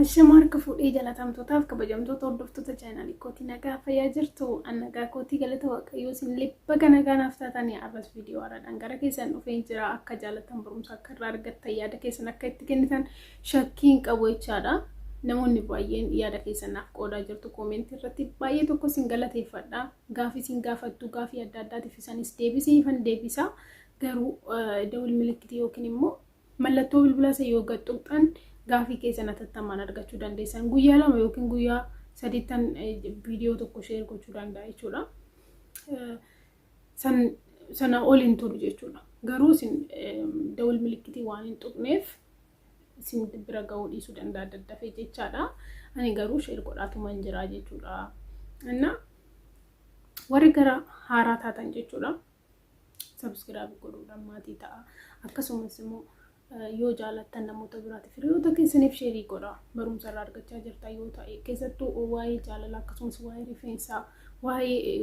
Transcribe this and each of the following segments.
Ashama harka fuudhee jalatamtootaaf kabajamtoota hordoftoota chaanaalii kootii, nagaa fayyaa jirtu? An nagaa kootii, galata Waaqayyoo. Isin baga nagaa naaf taatanii. Arras viidiyoo haaraadhaan gara keessan dhufeen jira. Akka jaalatan, barumsa akka irraa argattan, yaada keessan akka itti kennitan shakkii hin qabu jechaadha. Namoonni baay'een yaada keessan naaf qoodaa jirtu koomentii irratti, baay'ee tokko isin galateeffadha. Gaafii isin gaafattu, gaafii adda addaatiif isanis deebisiifan deebisa. Garuu dawul milikitii yookiin immoo mallattoo bilbilaa isa yoo tuqxan gaafii keessan hatattamaan argachuu dandeessan. Guyyaa 2 yookiin guyyaa 3ttan viidiyoo tokko share gochuu danda'a jechuudha. Sana ol hin turu jechuudha. Garuu isin dawul milikitii waan hin tuqneef isin bira ga'uu dhiisuu danda'a daddafee jechaadha. Ani garuu share godhaatuman jira jechuudha. Inna warri gara haaraa taatan jechuudha, subscribe godhuudhaan maatii ta'a. Akkasumas immoo yoo jaalattan namoota biraatiif, hiriyoota keessaniif share godha. Barumsa irraa argachaa jirta yoo ta'e, keessattuu waa'ee jaalalaa, akkasumas waa'ee rifeensaa, waa'ee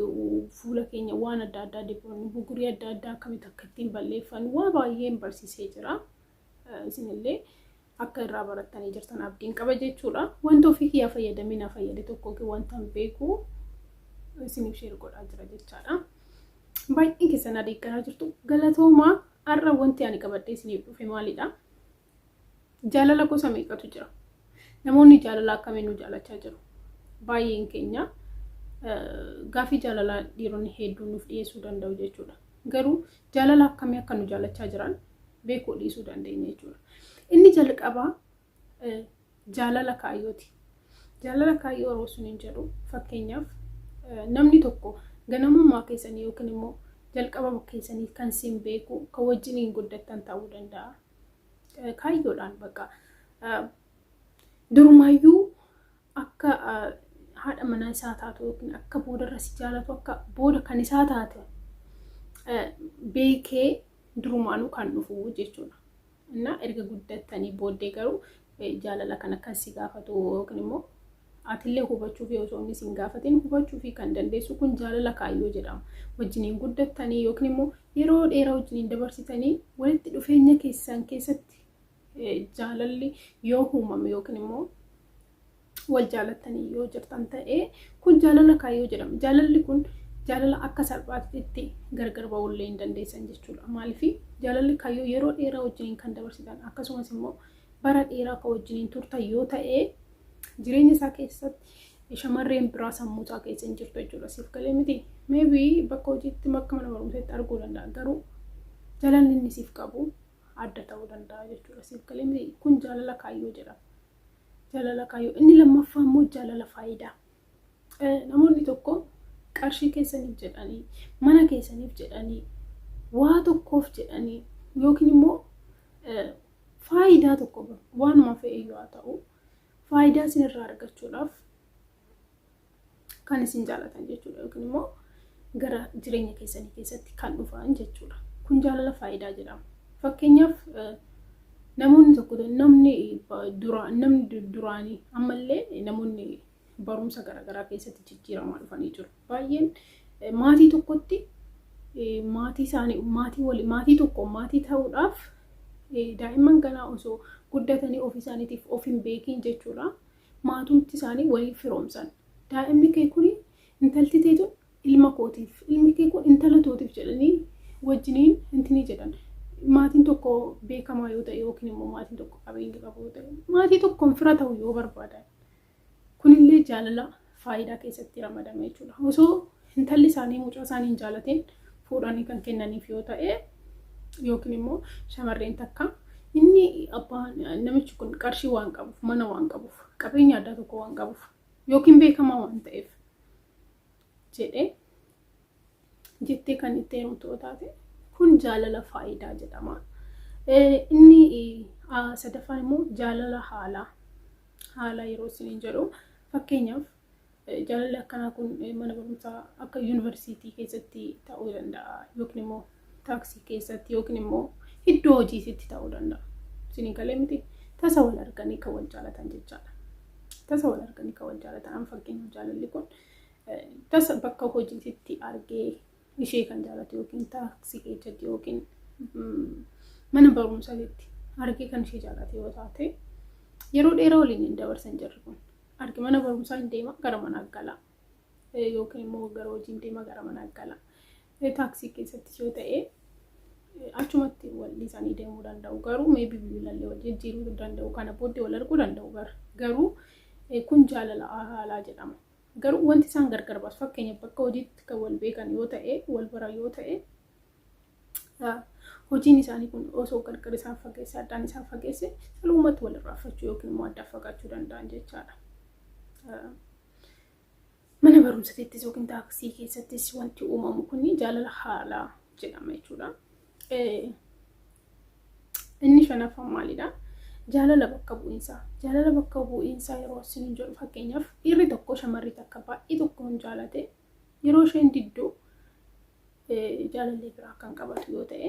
fuula keenya waan adda addaa dibannu, bugurii adda addaa akkamitti akka ittiin balleeffannu waa baay'een barsiisee jira. Isinillee akka irraa barattanii jirtan abdiin qaba jechuudha. Wanta ofii kiyyaa fayyadamee na fayyade tokko, wanta hin beeku isiniif share godhaa jira jechaadha. Baay'een keessan adeeggaraa jirtu, galatoomaa. Har'a wanti ani qabadhee isiniif dhufe maalidha? Jaalala gosa meeqatu jira? Namoonni jaalala akkamiin nu jaalachaa jiru? Baay'een keenya gaafii jaalalaa dhiironni hedduun nuuf dhiyeessuu danda'u jechuudha. Garuu jaalala akkamii akka nu jaalachaa jiran beekuu dhiisuu dandeenya jechuudha. Inni jalqabaa jaalala kaayyooti. Jaalala kaayyoo yeroo sun hin jedhu, fakkeenyaaf namni tokko ganamummaa keessanii yookiin immoo jalqaba keessanii kan siin beeku, kan wajjiniin guddattan ta'uu danda'a. Kaayyoodhaan bakka durumaayyuu akka haadha manaa isaa taatu yookiin akka boodarra si jaalatu, akka booda kan isaa taate beekee durumaanuu kan dhufu jechuudha. Innaa erga guddattanii booddee garuu jaalala kan akkas si gaafatu yookiin immoo atillee hubachuu fi osoo inni si hin gaafatin hubachuu fi kan dandeessu, kun jaalala kaayyoo jedhama. Wajjiniin guddattanii yookiin immoo yeroo dheeraa wajjiniin dabarsitanii walitti dhufeenya keessan keessatti jaalalli yoo uumame yookiin immoo wal jaalattanii yoo jirtan ta'ee, kun jaalala kaayyoo jedhama. Jaalalli kun jaalala akka salphaatti gargar ba'ullee hin dandeessan jechuudha. Maaliif? Jaalalli kaayyoo yeroo dheeraa wajjiniin kan dabarsitan, akkasumas immoo bara dheeraa kan wajjiniin turtan yoo ta'e, jireenya isaa keessatti shamarreen biraa sammuu isaa keessa hin jirtu jechuudha. Siif galee miti? Maybe bakka hojiitti, bakka mana barumsaatti arguu danda'a. Garuu jaalalli inni siif qabu adda ta'uu danda'a jechuudha. Siif galee miti? Kun jaalala kaayyoo jedhama. Jaalala kaayyoo. Inni lammaffaa immoo jaalala faayidaa. Namoonni tokko qarshii keessaniif jedhanii, mana keessaniif jedhanii, waa tokkoof jedhanii yookiin immoo faayidaa tokko, waanuma fe'e yoo haa ta'u, faayidaa isinirraa argachuudhaaf kan isin jaalatan jechuudha, yookiin immoo gara jireenya keessanii keessatti kan dhufan jechuudha. Kun jaalala faayidaa jedhama. Fakkeenyaaf namoonni tokko, namni dura, namni duraanii, ammallee namoonni barumsa garaagaraa keessatti jijjiiramaa dhufanii jiru. Baay'een maatii tokkotti, maatii isaanii, maatii walii, maatii tokko maatii ta'uudhaaf daa'imman kanaa osoo guddatanii ofii isaaniitiif of hin beekin jechuudha. Maatumti isaanii waliin firoomsan. Daa'imni kee kuni, intalti teetun ilma kootiif, ilmi kee kun intala tootiif jedhanii wajjiniin intinii jedhan. Maatiin tokko beekamaa yoo ta'e yookiin immoo maatiin tokko qabeenya qabu yoo ta'e, maatii tokkoon fira ta'u yoo barbaadan, kunillee jaalala faayidaa keessatti ramadama jechuudha. Osoo intalli isaanii mucaa isaanii hin jaalatin fuudhanii kan kennaniif yoo ta'e, yookiin immoo shamarreen takka inni abbaan namichi kun qarshii waan qabuuf, mana waan qabuuf, qabeenya addaa tokko waan qabuuf yookiin beekamaa waan ta'eef jedhee, jettee kan itti heerumtu yoo taate, kun jaalala faayidaa jedhama. Inni sadaffaan immoo jaalala haalaa. Haala yeroo isiniin jedhu, fakkeenyaaf jaalalli akkanaa kun mana barumsaa akka yuunivarsiitii keessatti ta'uu danda'a, yookiin immoo taaksii keessatti, yookiin immoo iddoo hojiisitti ta'uu danda'a. Isinii galee miti? Tasa wal arganii kan wal jaalatan jechaadha. Tasa wal arganii kan wal jaalatan. Amma fakkeenyaaf jaalalli kun tasa bakka hojiisitti argee ishee kan jaalatu, yookiin taaksii keessatti yookiin mana barumsaatti argee kan ishee jaalate yoo taate, Yeroo dheeraa waliin hin dabarsan jarri kun. Argi, mana barumsaa hin deema, gara manaa gala. Yookiin immoo gara hojii hin deema, gara manaa gala. Taaksii keessattis yoo ta'e achumatti wal dhiisanii deemuu danda'u. Garuu maybe bilbilallee wal jijjiiruu danda'u. Kana booddee wal arguu danda'u. Garuu kun jaalala haalaa jedhama. Garuu wanti isaan gargar baasu, fakkeenyaaf bakka hojiitti kan wal beekan yoo ta'e, wal baran yoo ta'e, hojiin isaanii kun osoo gargar isaan fageesse, addaan isaan fageesse, salphumatti wal irraanfachuu yookiin immoo addaan fagaachuu danda'an jechaadha. Mana barumsattis yookiin taaksii keessattis wanti uumamu kun jaalala haalaa jedhama jechuudha. Inni shanaffaan maalidha? Jaalala bakka bu'iinsaa. Jaalala bakka bu'iinsaa yeroo isin jedhu, fakkeenyaaf dhiirri tokko shamarri takka baay'ee tokko hin jaalate, yeroo isheen didduu jaalallee biraa kan qabatu yoo ta'e,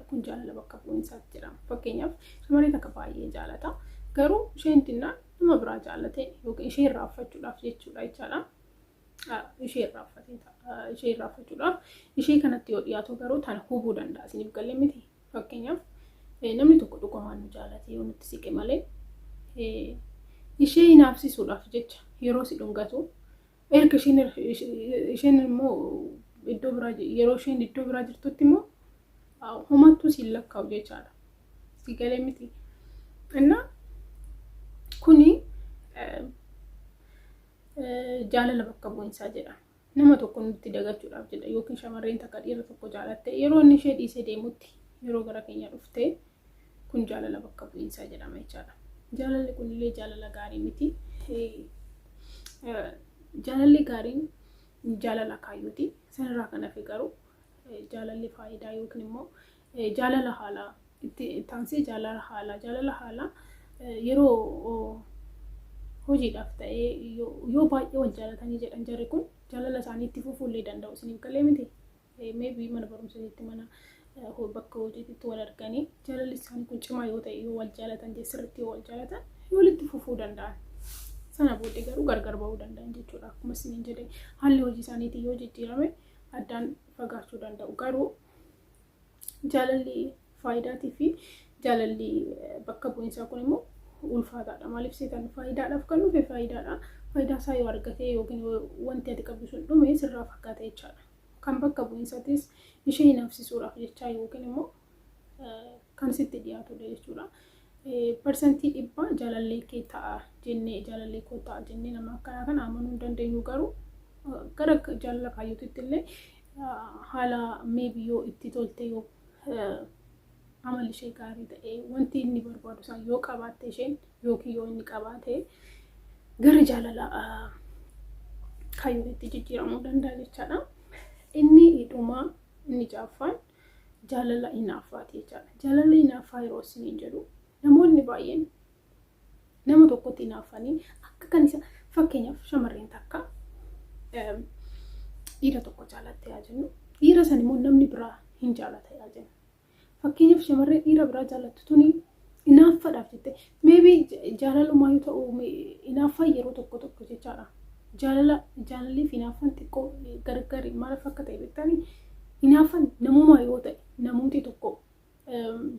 kun jaalala bakka bu'iinsaatti jedhama. Fakkeenyaaf shamarri takka baay'ee jaalata. Garuu isheen dinnaan nama biraa jaalate yookiin ishee irraanfachuudhaaf jechuudha jechaadha. Ishee irraanfachuudhaaf ishee kanatti yoo dhiyaatu garuu tana hubuu danda'a, isiniif galee miti? Fakkeenyaaf namni tokko dhugumaan nu jaalate yoo nutti siqe malee, ishee hinaafsisuudhaaf jecha yeroo si dhungatu, erga isheen immoo iddoo biraa, yeroo isheen iddoo biraa jirtutti immoo homattuu siin lakkaa'u jechaadha. Si galee miti? Innaa kuni jaalala bakka bu'iinsaa jedhama. Nama tokko nutti dagachuudhaaf jedha, yookiin shamarreen takka dhiira tokko jaalatte, yeroo inni ishee dhiisee deemutti yeroo gara keenya dhufte, kun jaalala bakka bu'iinsaa jedhama jechaadha. Jaalalli kunillee jaalala gaarii miti. Jaalalli gaariin jaalala kaayyooti. Sanirraa kan hafe garuu jaalalli faayidaa yookiin immoo jaalala haalaa itti taansee, jaalala haalaa, jaalala haalaa yeroo hojiidhaaf ta'ee yoo baay'ee wal jaalatanii jedhan, jarri kun jaalala isaanii itti fufuullee danda'u, isiniif galee miti? Maybe mana barumsaatti, mana bakka hojiitti wal arganii, jaalalli isaanii kun cimaa yoo ta'e, yoo wal jaalatan, sirriitti yoo wal jaalatan, yoo walitti fufuu danda'an. Sana booddee garuu gargar ba'uu danda'an jechuudha. Akkuma isiniin jedhe, haalli hojii isaaniitiin yoo jijjiirame addaan fagaachuu danda'u. Garuu jaalalli faayidaatii fi jaalalli bakka bu'iinsaa kun immoo ulfaataadha. Maaliif seetan? Faayidaadhaaf kan dhufe faayidaadha. Faayidaa isaa yoo argate yookiin wanti ati qabdu sun dhume, sirraa fakkaata jechaadha. Kan bakka bu'iinsaatis ishee hinaafsisuudhaaf jecha yookiin immoo kan sitti dhiyaatudha jechuudha. 100% jaalallee kee ta'a jennee, jaalallee koo ta'a jennee nama akkanaa kana amanuu hin dandeenyu. Garuu gara jaalala kaayyootitti illee haala maybe yoo itti tolte, yoo amalli ishee gaarii ta'e, wanti inni barbaadu isaan yoo qabaatte isheen yookiin yoo inni qabaate, gara jaalala kaayyootitti jijjiiramuu danda'a jechaadha. Inni dhumaa, inni ja'affaan, jaalala hinaaffaati jechaadha. Jaalala hinaaffaa yeroo isiniin jedhu, namoonni baay'een nama tokkotti hinaaffanii akka kan isa, fakkeenyaaf shamarreen takka dhiira tokko jaalatte yaa jennu, dhiira san immoo namni biraa hin jaalata yaa jennu. Fakkeenyaaf shamarreen dhiira biraa jaalattu tuni hinaaffadhaaf jette, maybe jaalalumaa yoo ta'u, hinaaffaan yeroo tokko tokko jechaadha. Jaalala, jaalalli fi hinaaffaan xiqqoo gargari. Maal akka ta'e beektanii? Hinaaffaan namumaa yoo ta'e, namooti tokko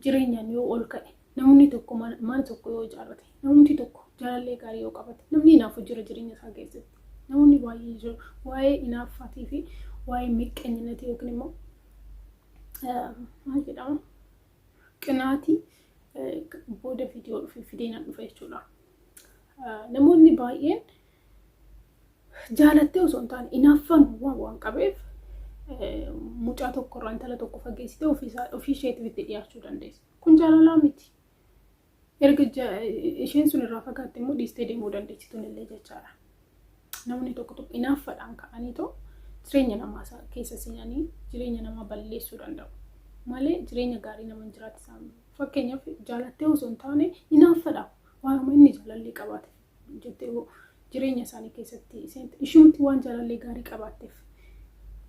jireenyaan yoo ol ka'e, namni tokko mana tokko yoo ijaarrate, namni tokko jaalallee gaarii yoo qabate, namni hinaafu jira jireenya isaa keessatti. Namoonni baay'ee jiru. Waa'ee hinaaffaatii fi waa'ee miqqeenyinatii yookiin immoo maal jedhama, qinaatii booda viidiyoo dhufe fidee nan dhufe jechuudha. Namoonni baay'een jaalattee osoo hin taane hinaaffaan waan qabeef mucaa tokkorraa intala tokko fageessitee ofii isheetiif itti dhiyaachuu dandeessi. Kun jaalalaa miti. Erga isheen sun irraa fagaatte immoo dhiistee deemuu dandeessi tunillee jechaadha. Namni tokko tokko hinaaffaadhaan ka'anii too jireenya namaa keessa seenanii jireenya namaa balleessuu danda'u. Malee jireenya gaarii nama hin jiraachisan. Fakkeenyaaf jaalattee osoo hin taane hinaaffaadhaaf, waanuma inni jaalallee qabaate jettee jireenya isaanii keessatti ishuumti waan jaalallee gaarii qabaatteef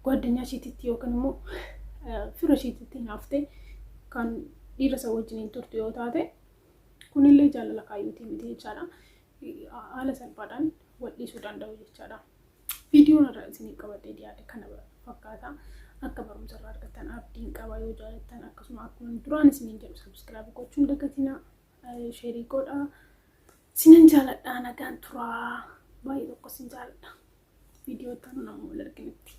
gwaddinyaa isheetitti yookiin immoo fira isheetitti hinaaftee kan dhiira isa wajjin turtu yoo taate, kunillee jaalala kaayyootii miti jechaadha. Haala salphaadhaan wal dhiisuu danda'u jechaadha. Viidiyoon irra isinii qabadhee dhiyaate kana fakkaata. Akka barumsa irraa argattan abdiin qaba. Yoo jaalattan akkasuma akkuma duraan isiniin jedhu subscribe gochuun dagatinaa. Share godhaa. Sinan jaaladha, nagaan turaa. Baay'ee tokko sin jaaladha. Viidiyoo tanu nama wal arginutti.